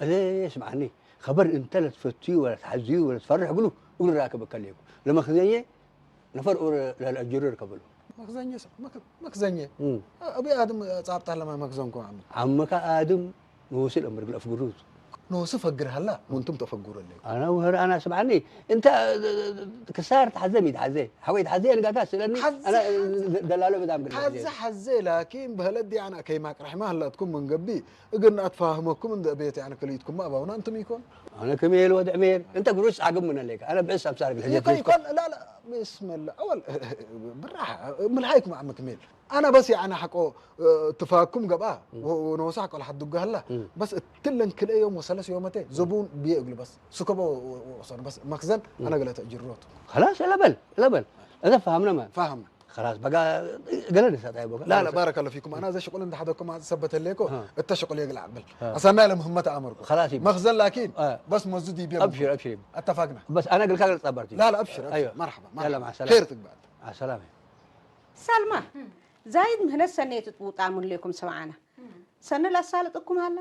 እለ ስምዓኒ ኸበር እንተ ለትፈትዩ ወለትሓዝዩ ወለትፈርሕ ብሉ እግሩ ራክብ እከልየኩ ለመኽዘየ ነፈር ኡር ለልአጅሩ ይርከብሉ። መኽዘኘ መኽዘኘ እቢ ኣድም ጻብጣ ለማ መኽዘንኮ ዓሚ ዓመካ ኣድም ንወሲ ለምርግ ለፍግሩት ንወሲ ፈግር ሃላ ወንቱም ተፈግሩ ኣለይ ኣና ውህር ኣና ስምዓኒ እንተ ክሳር ተሓዘም ይትሓዘ ሓወይ ተሓዘ ንጋጋ ስለኒ ኣና ደላሎ በጣም ግል ሓዘ ሓዘ ላኪን በህለዲ ኣና ከይማቅርሕማ ህላትኩም መንገቢ እግና ኣትፋህመኩም እንደ ቤት ኣና ከልይትኩም ኣባውና እንቱም ይኮን ኣነ ከመየል ወድዕ መየል እንተ ግሩስ ዓግብ ምን ኣለካ ኣነ ብዕስ ኣምሳር ግልሕጀት ይኮን ይኮን ላ ላ ብስመላ ኣወል ብራህ ምልሃይኩም ዓሚ ክሜል ኣና በስ ያዕና ሓቆ ትፋኩም ገብኣ ወነወሳ ሓቆ ለሓድጉ ሃላ በስ እትለን ክልኤ ዮም ወሰለስ ዮመቴ ዘቡን ብየ እግሉ በስ ስከቦ ወሰኑ በስ መክዘን ኣነ ገለ ተእጅሮት خلاص ለበል ለበል እዛ ፈሃምና ማለት فاهم خلاص በቃ ገለ ንሳታይ በቃ لا لا بارك الله فيكم أنا زي شغل عند حدكم ما ثبت لكم أنت شغل يقلع بل أصلا لا مهمة أمركم خلاص مخزن لكن بس مزود يبيع أبشر أبشر اتفقنا بس أنا قلت لك صبرتي لا لا أبشر أبشر أيوة مرحبا مرحبا يلا مع السلامة خيرتك بعد على السلامة سلمى زايد مهنا سنيت تبوطا من لكم سمعنا ሰኒ ላሳልጥኩም ሃላ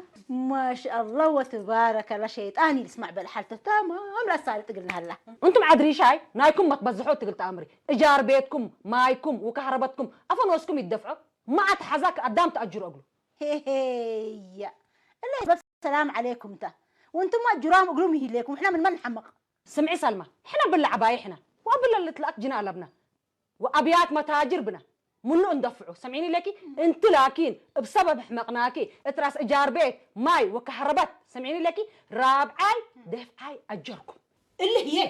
ማሻአላህ ወትባረከላ ሸይጣን ይልስማዕ በል ሓልተ ተማም ላሳልጥ እግልና ሃላ እንቱም ዓድሪሻይ ናይኩም መትበዝሖ ትግል ተኣምሪ እጃር ቤትኩም ማይኩም ውካህረበትኩም ኣፈን ወስኩም ይደፍዖ ማዓት ሓዛክ ኣዳም ተኣጅሩ እግሉ ሄሄያ እለ በብ ሰላም ዓለይኩም ታ ወንቱማ ጅራም እግሉም ይሂለይኩም ሕና ምን መን ንሓምቕ ስምዒ ሰልማ ሕና ብላ ዓባይ ሕና ወብላ ልትላኣክ ጅና ኣለብና ወኣብያት መታጅር ብና ምሉእ እንደፍዑ ሰምዒኒ ለኪ እንቲ ላኪን እብ ሰበብ ሕመቕናኪ እትራስ እጃር ቤት ማይ ወካህረበት ሰምዒኒ ለኪ ራብዓይ ደፍዓይ ኣጀርኩም እልህ እየ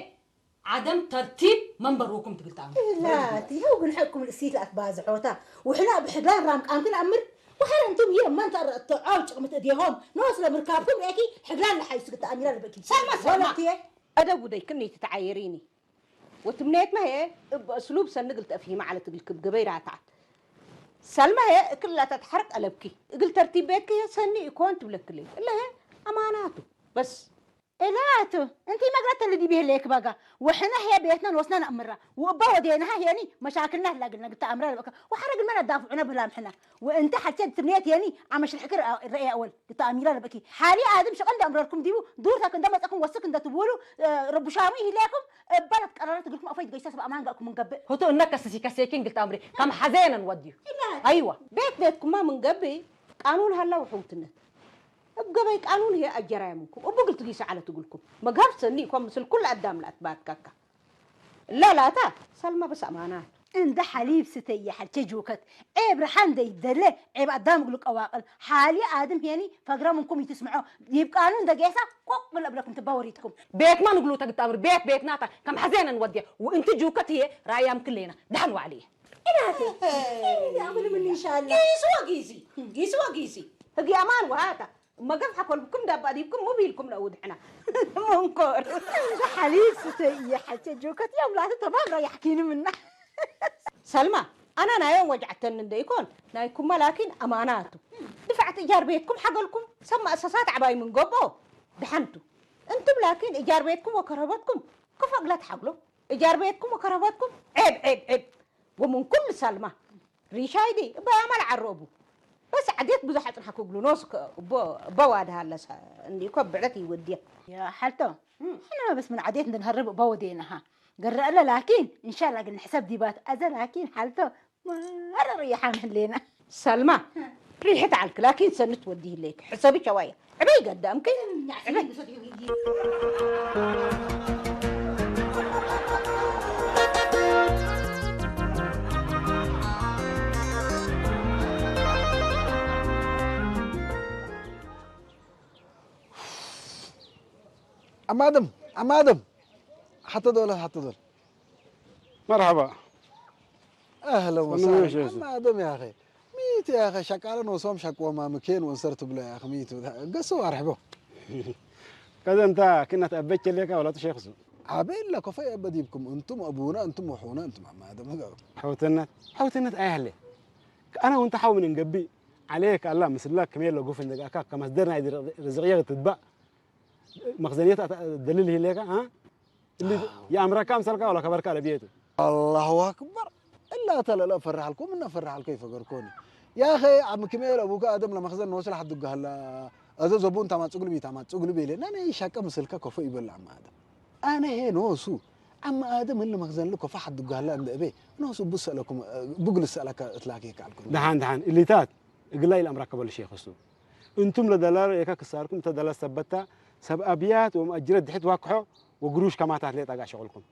ዓደም ተርቲብ መንበርኩም ትግልታም ላት ይኸው ግን ሕኩም ልእሲት ላት ባዝሖታ ውሕና ብሕዳን ራም ቃምክን ኣምር وحرمتم يا من ترى الطعام شغمت ايديهم نوصل مركبكم ريكي حقلان لحي سكت اميره البكي سلمى سلمى أدب ودي كني تتعايريني وتمنيت ما هي بأسلوب سنقل تأفهيم على تقل كب قبيرة تعت سلمى هي كلها تتحرك ألبكي قل ترتيب بيتك هي سني يكون تبلك لي إلا هي أماناته بس إلاتو أنتي ما قلت اللي دي به ليك بقى وحنا هي بيتنا نوصلنا نأمرها وأبا ودينها هي يعني مشاكلنا لا قلنا قلت أمرها بقى وحرق المنا دافعنا بلا محنا وأنت حتى تمنيت يعني عم شرحك الرأي أول قلت أميرة بكي حالي آدم شغل ده أمركم ديو دورتك عندما تكون وسك عند تبولو رب شامي هلاكم በለት ቀረረት እግልኩም ኣፈይት ገይሰ ሰብ ኣማን ጋእኩም እንገብእ ህቱ እነከስሲ ከሴኪን ግልት ኣምሪ ከም ሓዘየነን ወድዩ ኣይዋ ቤት ቤትኩማ ምንገብእ ቃኑን ሃላ ውሕውትነት እብ ገበይ ቃኑን ህየ ኣጀራየምኩም እቡ ግልት ጊሰ ዓለት እግልኩም መግሃብ ሰኒ ኢኮም ምስል ኩሉ ኣዳም ለኣትባትካካ ላላታ ሰልማ በስ ኣማናት እንደ ሓሊብ ስተየ ሓልቸ ጆከት ዔብ ረሓ እንደ ይደለ ዔብ ኣዳም እግሉ ቀዋቅል ሓሊ ኣድም ሄኒ ፈግረ ምንኩም ይትስምዖ ዲብ ቃኑን እንደ ጌሳ ቆቅ ብለ እብለኩም ትባ ወሪድኩም ቤትማ ንግሉ ተግጣምር ቤት ቤትናታ ከም ሓዜነ ንወድያ ወእንቲ ጅውከት ህየ ራእያም ክሌና ደሓን ዋዕሊ እየ ኢላተ ያምን ምን ኢንሻአላ ጊስዋ ጊሲ ጊስዋ ጊሲ ህግ ያማን ወሃታ መገፍ ሓኮልኩም ዳባ ዲብኩም ሙብ ኢልኩም ለእውድሕና መንኮር ሓሊብ ስተየ ሓልቸ ጆከት ያምላተ ተማም ራያሕኪኒ ምና ሰልማ ኣና ናዮም ወጅዓተኒ እንደ ይኮን ናይኩማ ላኪን ኣማናቱ ድፋዕት እጃር ቤትኩም ሓገልኩም ሰብ ማእሰሳት ዓባይ ምን ገቦ ደሓንቱ። እንቱም ላኪን እጃር ቤትኩም ወከረበትኩም ክፈግላ ተሓግሎ። እጃር ቤትኩም ወከረበትኩም ዔብ ዔብ ዔብ። ወምን ኩሉ ሳልማ ሪሻይ ዲ እባ ያማል ዓረቡ። በስ ዓዴት ብዙሕ ኣጽንሓ ክግሉ ኖስ እቦ እቦ ዋድሃለሳ እንዲኮ ብዕለት ይወድያ። يا حالته. احنا بس من عاديت نهرب بودينها. قرأ له لكن ان شاء الله قلنا حساب ديبات اذا لكن حالته. ما ريحان هلينا. ሰልማ ሪሕት ዓልክ ላኪን ሰንት ወዲ ህለይክ ሕሰቢ ቸዋያ ዕበይ ገዳምክ። عم آدم، عم آدم. حتى دول، حتى دول. مرحبا. اهلا وسهلا. عم آدم يا اخي. ميت يا اخي، شقال نوسوم شقوما مكين وانصرت بلا يا اخي ميت. قصوا ارحبوا. كذا انت كنا تأبيت لك ولا تشيخ سو. عبين لك في ابديبكم انتم ابونا انتم وحونا انتم عم آدم. حوتنت، حوتنت اهلي. انا وانت حاول نقبي. عليك الله مسلاك كميل لو قفن دقاكا كمصدرنا يدي رزقيه تتبع. مخزنية دليل هي ليك ها. اللي يا امرك امسلك ولا كبرك على بيته. الله اكبر. الا تلا لا فرح لكم من فرح لكم يفكركوني. يا اخي عم كميل ابوك ادم لما خزن نوصل حد قال هذا زبون تما تقلبي تما تقلبي لي انا يشاك مسلك كفو يبل عم ادم. انا هي نوسو عم ادم اللي مخزن لكم فحد قال لا عند ابي نوسو بسالكم بقول سالك اتلاكي قالكم. دحان دحان اللي تات እግላይ ለአምራከ በሉ ሼክ እሱ። እንቱም ለደላሎ ኤካ ክሳርኩም እተ ደላ ሰበታ ሰብ ኣብያት ወመአጅረት ድሕት ዋክሖ ወግሩሽ ከማታት ሌጣ ጋር ሸቁልኩም።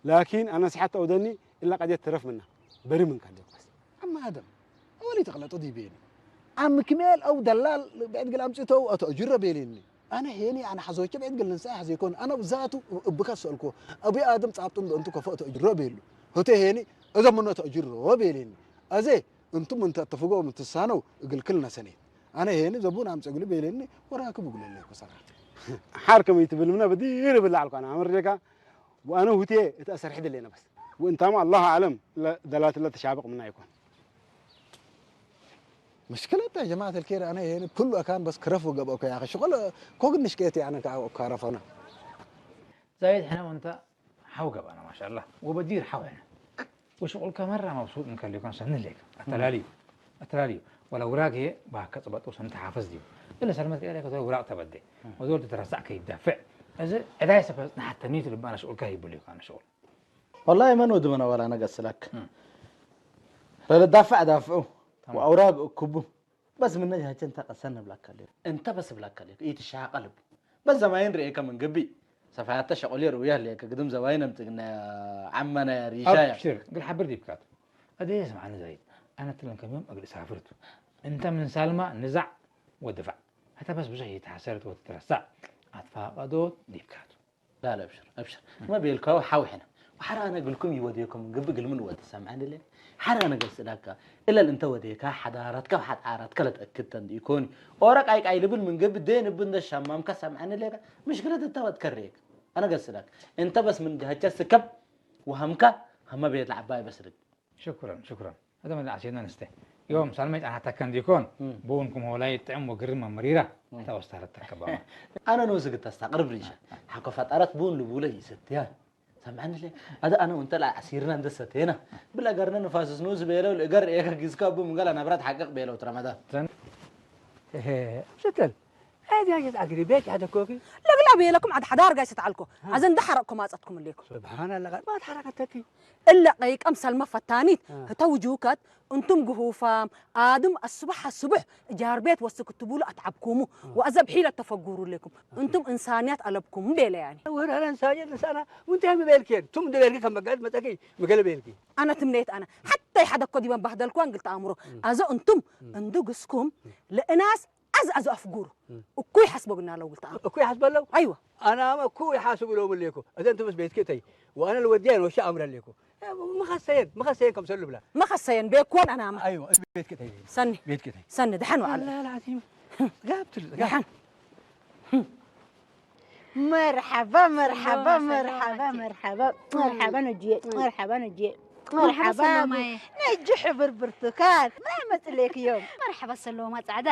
ላኪን አነ ሲሐት አውደኒ እላ ቀድየት ትረፍ ምና በሪ ምንካ ሌኩ በስ። عم آدم، أولي تغلطوا دي بيني. عم كمال أو دلال بعد قال أمسيته أو أتأجر بيني. أنا هيني أنا حزوجة بعد قال ننسى حزيكون أنا بذاته بكسلكو. أبي آدم صعبتم أنتو كفأتوا أجر بيني. هتي هيني إذا منه تأجر بيني. أزي እንቱም እንተ እትፍጎ ምትሳነው እግልክል ነሰኔት። አነ ሄኒ ዘቡን አምፀ እግሉ ቤሌኒ ወራክ ብጉለለ እኮ ሰራት። ሓር ከመይ ትብል ምና በዲር ብላ ዓልኳና ኣመርዴካ ወአነ ሁቴ እቲ አሰርሕ ደሌና በስ ወእንታማ አላሁ አዕለም ደላት ለተሻብቅ ምና ይኮን። مشكلة يا جماعة الخير أنا هنا كل أكان بس كرف وقبأ كيا أخي شغل كوك نشكيتي أنا كعرفنا. زايد حنا وانت ሓው ገባና ማሻላ ወበዲር ሓው ሕነ ወሽቁልካ መራ መብሱጥ እንከሊኮን ሰንሌክ ኣተላልዩ ኣተላልዩ ወላ ውራግ ባከ ጽበጡ ሰንተ ሓፈዝ ድዩ እለ ሰልመት ከለ ከተ ውራቅ ተበደ ወዞር ተረሳዕ ከይዳፍዕ እዚ ዕዳይ ሰፈ ንሓተኒት ልባና ሽቁልካ ይብሉ ይካነ ሽቁል والله من ودمنا ولا نقص لك رد دافع دافعوا وأوراق أكبوا بس من نجهة أنت قسنا بلاك عليك أنت بس بلاك عليك إيت الشاقة لب بس زماين رئيك من قبي سفاتا شغل يروي لك قدم زواين أمتقنا عمنا ريشايا أبشر قل حبر دي بكات أدي يسمع عن زايد أنا تلن كم يوم أقل سافرت أنت من سالمة نزع ودفع حتى بس بزح يتحسرت وتترسع أتفاقدوت دي بكات لا لا ابشر ابشر ما بيلكاو حاو حنا وحرا انا اقول لكم يوديكم من قبل من ود سامعني ليه حرا انا قلت لك الا انت وديك حضارتك وحد عارتك لا تاكدت عندي يكون اورق اي قاي لبن من قبل دين ابن الشمام كسامعني ليه مشكله انت وتكريك انا قلت لك انت بس من جهه سكب وهمك هم بيت العباي بس رد شكرا شكرا هذا ما عسينا نسته يوم سالميت أنا تكن ديكون بونكم هو لا يطعم وقرم مريرة حتى واستهلت تكبا أنا نوزق تستقرب ريشة حكو فطرت بون لبولة يستيان سامعني لي هذا أنا وأنت لا عسيرنا عند الستينة بلا قرنا نفاسس نوز بيلو الإقر إيكا جيزكا بو مقالا نبرات حقق بيلو ترمضان ستل هذه هي أقري بيت هذا كوكي لا لا بيلكم عاد حدار قايسة تعلكو أزن دحرقكم أزتكم ليكم سبحان الله ما تحرقتك እለ ቀይቀም ሰልመ ፈታኒት ህተ ውጁከት እንቱም ግሁፋም አድም አስቡሕ አስቡሕ ጃርቤት ወስክ ትቡሉ አትዓብኩሙ ወአዘብ ሒለ ተፈጉሩ ሌኩም እንቱም እንሳንያት አለብኩም ቤለ ያኒ ወራረ እንሳንያት እንሳና ወንተ ያሚ ቤልኬን ቱም እንደ ቤልኬ ከመጋት መጠኪ መገለ ቤልኬ አነ ትምኔት አነ ሐታ ይሐደኮ ዲበን ባህደልኳን ግልተ አእምሮ አዘ እንቱም እንዱ ግስኩም ለእናስ عز عز أفجور أكوي حسب قلنا لو قلت أكوي حسب لو أيوة أنا ما أكوي حاسب لو مليكو إذا أنت بس بيتك تي وأنا الوديان وش أمر ليكو مخسين مخسين كم سلو بلا مخسين بيكون أنا ما أيوة بيتك تي سني بيتك تي سني دحن وعلى لا العظيم قابت دحن مرحبا مرحبا مرحبا مرحبا مرحبا نجي مرحبا نجي መርሓባ ሰሎማየ። ነጂ ሕብር ብርቱካን። ምን መጽለይክዮም? መርሓባ ሰሎማ ጻዕዳ።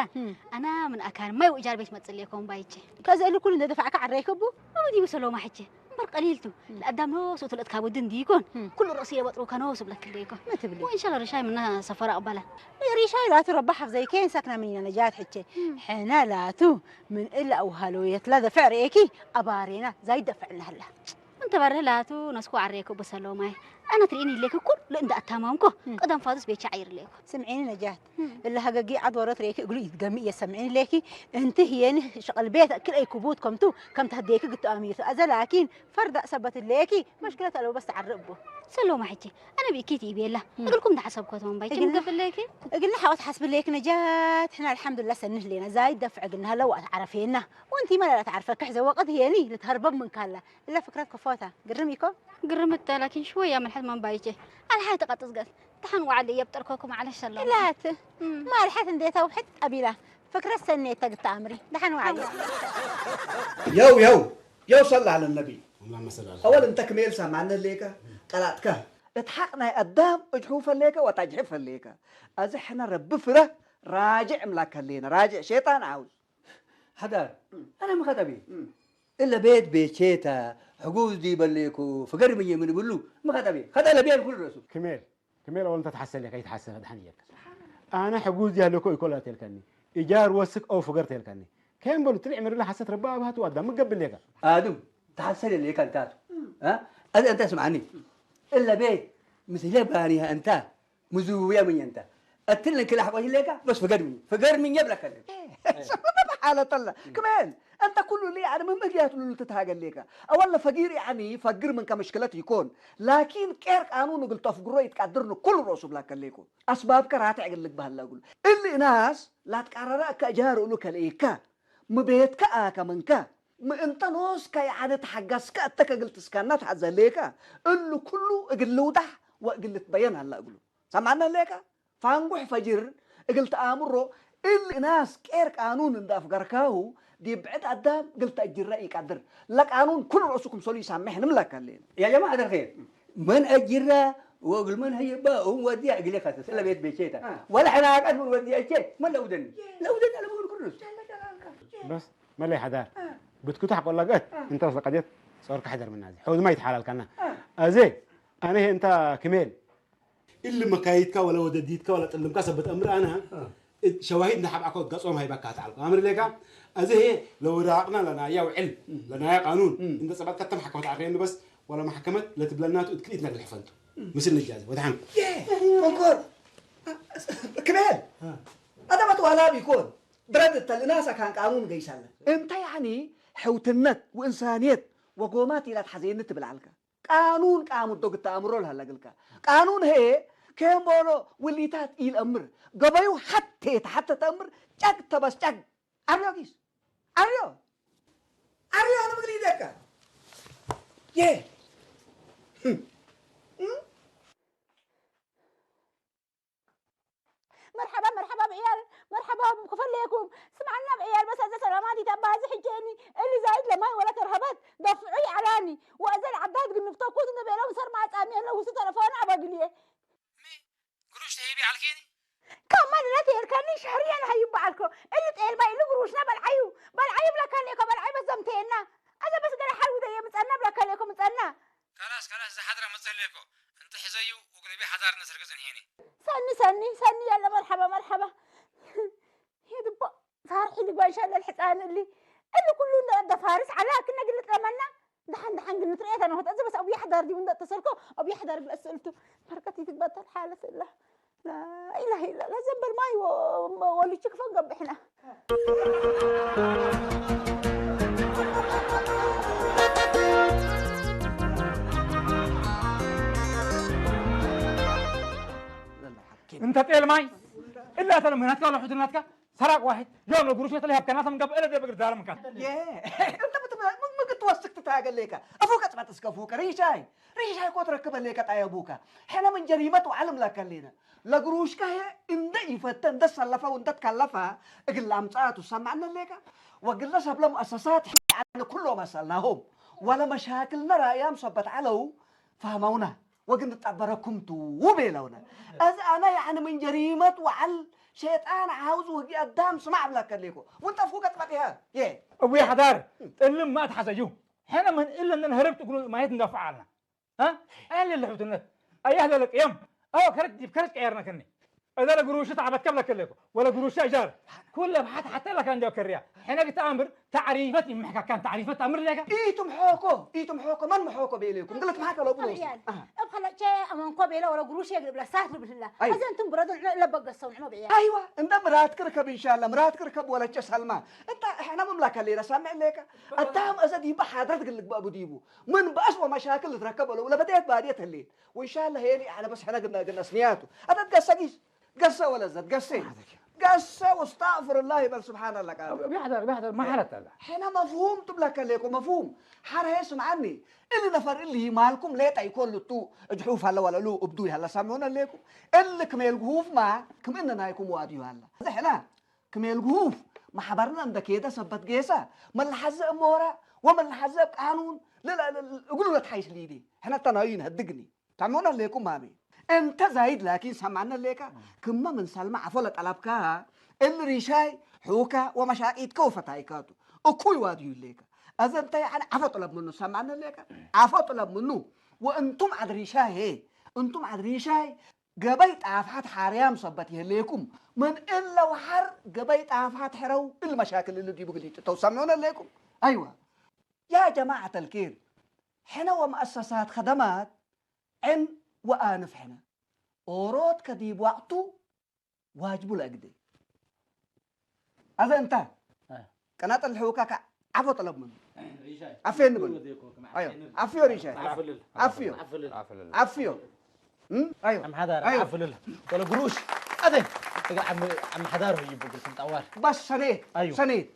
ኣና ምን ኣካል ማይ ወጃር ቤት መጽለይኩም ባይቼ። ከዘሉ ኩሉ እንደ ደፋዕካ ዓረይክቡ? ኣው ዲቡ ሰሎማ ሕቼ። እምበር ቀሊልቱ። ለኣዳም ኖሱ ትልእት ካብ ወድን ዲኮን። ኩሉ ርእሲ የበጥሩ ከኖሱ ብለክ ደይኮን። ምን ትብሊ? ወኢንሻላ ርሻይ ምና ሰፈራ ኣባላ። ሪሻይ ላቱ ረባ ሓፍ ዘይከን ሰክና ምን ኢና ነጃት ሕቼ። ሕና ላቱ ምን እላ ኣውሃሎ የትላ ደፍዕ ርእኪ ኣባሬና ዛይደፍዕና ህላ። እንተ በርህ ላቱ ነስኩ ዓሬኩ ብሰሎማይ። ኣነ ትርእኒ ኢለኪ ኩሉ እንዳ ኣታማምኮ ቀደም ፋዱስ ቤቻ ዓይር ሌኩ። ስምዒኒ ነጃት። እላ ሃገጊ ዓድ ወረት ሬኪ እግሉ ይትገሚ እየ ሰምዒኒ ሌኪ። እንቲ ህየኒ ሸቐል ቤት ክልኣይ ክቡት ከምቱ ከም ተህዴኪ ግቱ ኣሚቱ። ኣዘ ላኪን ፈርዳ ሰበት ሌኪ መሽክለት ኣለው በስ ተዓርብ። ሰሎማ ሕጂ ኣነ ብኢኪት ይቤላ። እግልኩም ተሓሰብኮቶም ባይኪ እግልና ምገብለኪ። እግልና ሓወት ሓስብለኪ ነጃት። ሕና ኣልሓምዱላ ሰንህ ሌና። ዛይ ደፍዕ እግልና ሃላ ወኣት ዓረፌና። ወንቲ መላላት ዓርፈ ክሕ ዘወቀት ህየኒ ልትሃርበብ ምን ካላ። እላ ፍክረት ከፎታ ግርም ኢኮ። ግርም እታ ላኪን ሽወያ መልሐት ማን ባይቼ። ኣልሓይ ተቀጥዝገት። ተሓን ወዓለ የብጠርኮኩም ዓለ ሸሎ። እላት። ማልሐት እንዴታ ውሕጥ ቀቢላ። ፍክረት ሰኔ ተግታ ኣምሪ። ደሓን ወዓለ። የው የው የው ሰላ ኣለ ነቢ። ኣወል እንተ ክሜል ሰማነ ሌከ ቀላጥከ። እት ሓቅ ናይ ኣዳም እጅሑ ፈሌከ ወታጅሒ ፈሌከ። ኣዚ ሕነ ረቢ ፍረ ራጅዕ እምላክ ከሌነ ራጅዕ ሼጣን ዓውዝ። ሓዳር ኣነ ምኸጠቢ እለ ቤት ቤቼታ ሕጉዝ ዲበሌኩ ፍገር ምየ ምን ብሉ ምኸጠቢ ኸጠለ ቤል ኩሉ ረሱ። ክሜል ክሜል ኣወል እንተ ተሓሰለ ከይተሓሰ ከድሓን እየልካ። ኣነ ሕጉዝ ዲያለኮ ይኮላ ተልከኒ እጃር ወስክ ኦ ፍገር ተልከኒ። ከየም በሉ ትልዕ ምርላ ሓሰት ረባ ኣብሃቱ ኣዳ ምገብሌካ። ኣዱ ተሓሰለ ሌካ እንታቱ። እ? ኣዚ እንተ ስምዓኒ እለ ቤት ምስለ ባኒያ እንታ ምዝውውያ ምኝ እንተ እትል እንክላሕ ቆይ ሌካ በስ ፍገር ምኝ ፍገር ምኝ ብለከለ። ሓለጠላ ክመን እንተ ኩሉ ሊ ኣነ ምምግያት ሉሉ ትትሃገል ሌካ። ኣወለ ፈጊር ያኒ ፈግር ምን ከመሽክለት ይኮን ላኪን ቄር ቃኑን እግል ተፍግሮ ይትቃድርን ኩሉ ሮሱ ብላከሌኩ። ኣስባብከ ራትዕ እግል ልግባህላ እግሉ እሊ እናስ ላትቃረራ እካ እጃር እሉ ከልኢካ ምቤትካ ኣከ መንካ ምእንተ ኖስካ የዓነ ተሓጋስካ እተ ከግል ትስካና ተሓዘሌካ እሉ ኩሉ እግል ልውዳሕ ወእግል ልትበየን ኣላ እግሉ። ሰማዕና ሌካ ፋንጉሕ ፈጅር እግል ተኣምሮ እሊ እናስ ቄር ቃኑን እንዳ ኣፍገርካሁ ዲብ ብዕድ ኣዳም እግል ተእጅራ ኢቃድር። ለቃኑን ኩሉ ርእሱ ክምሰሉ ይሳምሕ ንምለካ ሌና። يا جماعة الخير من أجرة وقل من هي با هم وديع قلي خاطر سلا بيت بيتشيتا ولا حنا قاعد من وديع شيء ما لو دني لو دني على بقول كرس بس ما لي حدا بتكتح قول لك انت اصلا قضيت صار كحدر من هذه حوز ما يتحلل كنا ازي انا انت كميل እሊ መካይድካ ወላ ወደዲትካ ወላ ጥልምካ ሰበት ኣምር ኣነ ሸዋሂድ ንሓብ ዓኮት ገጾም ሃይባካ ተዓልኩ ኣምር ሌካ እዚ ሄ ለወዳቅና ለናያ ውዕል ለናያ ቃኑን እንደ ጸባትካ ተም ሓከመት ዓርፈየኒ በስ ወላ ማሕከመት ለትብለናቱ እትክሊት ነግል ሕፈንቱ ምስል ንጃዘ ወድሓን መንኮር ክሜል ኣተመት ዋላ ቢኮን ብረት ተልናሳ ካን ቃኑን ገይሳለ እንተ ያኒ ሕውትነት ወእንሳንየት ወጎማት ኢላ ትሓዘየኒ ትብል ዓልካ ቃኑን ቃሙት ዶ ግተኣምሮ ልሃላ ግልካ ቃኑን ሀየ ከየምበሎ ውሊታት ኢልአምር ገበዩ ሓቴ ተሓተተ እምር ጨግ ተበስ ጨግ ዓርዮ ጊስ ዓርዮ ዓርዮ ንምግሊ ይደካ የ مرحبا مرحبا بعيال مرحبا كفليكم سمعنا بعيال بس هذا سلامات يتبع هذه حجيني اللي زايد لما ولا ترهبت دفعي علاني وأزل عداد قلنا بتوكوت إنه بيلو سر ما تعمي أنا وسط تلفون أبقليه قروش تهيبي على كيني كمان لا تيركني شهريا هيبعلكو اللي تقيل باي اللي قروشنا بالعيو بالعيو بلا كان ليكو بالعيو بزمتينا هذا بس قال حلو ده يمتنا بلا كان ليكو متنا ካላስ ካላስ እዛ ሓድራ መጸለየኮ እንተ ሕዘዩ ወግለቢ ሓዳር ነስርገ ጸንሄኒ ሰኒ ሰኒ ሰኒ ያለ መርሐባ መርሐባ ሄድቦ ፋርሒ ልጓንሻ ለልሕፃን እሊ እሊ ኩሉ እንደ ፋርስ ዓላ ክነ ግልጥ ለመና ደሓን ደሓን ግን ትርኤታ ነው ተዚ በስ ኣብያ ሓዳር ዲቡ እንደ ተሰልኮ ኣብያ ሓዳር ግለስ ስእልቱ መርቀት ይትግበተል ሓለፍ እላ لا إله إلا الله زنبر ماي وليتشك فوق قبحنا انت تقيل ماي الا تلم هناك ولا حدناتك سراق واحد يوم لو قروش يطلع يبكى ناس من قبل الا بقدر ظالمك انت بتبغى ممكن توسك تتاقل ليك افوك اسمع تسكفوك ريشاي ريشاي كوت ركب ليك طيبوك حنا من جريمه وعلم لك لينا ለግሩሽካ እንደ ይፈተ እንደ ሰለፈ ወንደ ትከለፈ እግል ኣምጻቱ ሰማዕነ ሌካ ወግለ ሰብለ ሙአሰሳት ሕያነ ኩሎ መሰልናሆም ወለ መሻክልነ ራእያም ሰበት ዓለው ፈህመውና ወግን ጠበረኩም ቱ ውብ የለውነ። እዚ ኣነ ያዕኒ ምን ጀሪመት ወዓል ሸይጣን ዓውዝ ወጊ ኣዳም ስማዕ ብላከ ሌኮ። ወንጠፍኩ ገጥመት ይሃ። የ። እቡይ ሓዳር ጥልም ማት ሓዘዩ። ሕነ ምን እለንን ህርብት እግሩ ማየት እንደፋዓልና። ها؟ أهل الحوتنة. أي أهل لك يم. أو كرت ديب كرت كيرنا كني. إذا لك روشة تعبت كبلك لك ولا روشة إيجار. كل بحث حتى لك عندي كريا. حين قلت أمر تعريفات محكا كان تعريفات أمر لك. ኢቱም ሖኮ ኢቱም ሖኮ መን ምሖኮ ቤሌኩም ግለት ማሓከ ሎ ብሎስ። እብ ኸለጨ ኣመንኮ ቤለ ወለ ጉሩሽ የግልብላ ሳት ልብልላ ኣይ። እዚ እንትን ብረዶ ለበገሰው ንዕሞ ብያ ኣይዋ እንደ ምራት ክርከብ እንሻላ ምራት ክርከብ ወለጨ ሰልማ። እንታ ሕና መምላካ ሌላ ሳምዕ ሌካ ኣታም እዘ ዲባ ሓድረት ግልግባእ ብዲቡ ምን በእስ ወመሻክል ልትረከብ ለው ለበደየት ባድየት ህሌት። ወንሻላ ሄሊ ኣነ በስ ሕነ ግና ግና ስንያቱ ኣተት ገሰ ጊስ ገሰ ወለዘት ገሰ ገሰ ወስተግፍርላህ ይበል ስብሓንላ ቃል بيحضر بيحضر ما حرت هذا. ሕነ መፍሁም ትብለከ ሌኮ መፍሁም ሓረ ስምዓኒ። እሊ ነፈር እሊ ማልኩም ሌጣ ይኮልቱ እጅሑፍ ኣለ ወለሉ እብዱ ያለ ሳምዑን ኣሌኩም። እሊ ክሜል ግሁፍማ ክምእነ ናይኩም ዋድዩ ኣለ። እዚ ሕና ክሜል ግሁፍ ማሕበርና እንደ ኬደ ሰበት ጌሰ መለሓዘ እሞራ ወመለሓዘ ቃኑን እግሉ ለትሓይስ ሊዲ ሕነተናዩ ይንህድግኒ። ታምኖን ሌኩም ማሚ እንተ ዛይድ ላኪን ሰማነ ሌካ ክመ ምን ሰልማ ዓፎ ለጠለብካ እል ሪሻይ ሑካ ወመሻቂት ከውፈታይካቱ እኩይ ዋድዩ ሌካ። እዘ እንተ ያዕኒ ዓፎ ጥለብ ምኑ ሰማነ ሌካ ዓፎ ጥለብ ምኑ ወእንቱም ዓድ ሪሻይ ሄ እንቱም ዓድ ሪሻይ ገበይ ጣፍሓት ሓርያም ሰበት ይህሌኩም ምን እለ ወሓር ገበይ ጣፍሓት ሕረው እል መሻክል እል ዲቡ ግሊጥ ተው ሰምዑነ ሌኩም። ኣይዋ ያ ጀማዓት ኣልኬር ሕነ ወመአሰሳት ኸደማት ዕን ወኣንፍ ሕነ ኦሮት ከዲብ ዋቅቱ ዋጅቡ ለእግደ። ኣዘ እንታ ቀናጠል ሕውካ ከ ዓፎ ጠለብ ምኑ ኣፌ ንብል። ኣዮ ኣፍዮ ሪሻ ኣፍዮ ኣፍዮ ኣዮ ኣምሓዳር ኣፍልል ወለ ግሩሽ ኣደ እጋ ኣምሓዳር ይቡ ግልኩም ጠዋር ባስ ሰኔት ኣዩ ሰኔት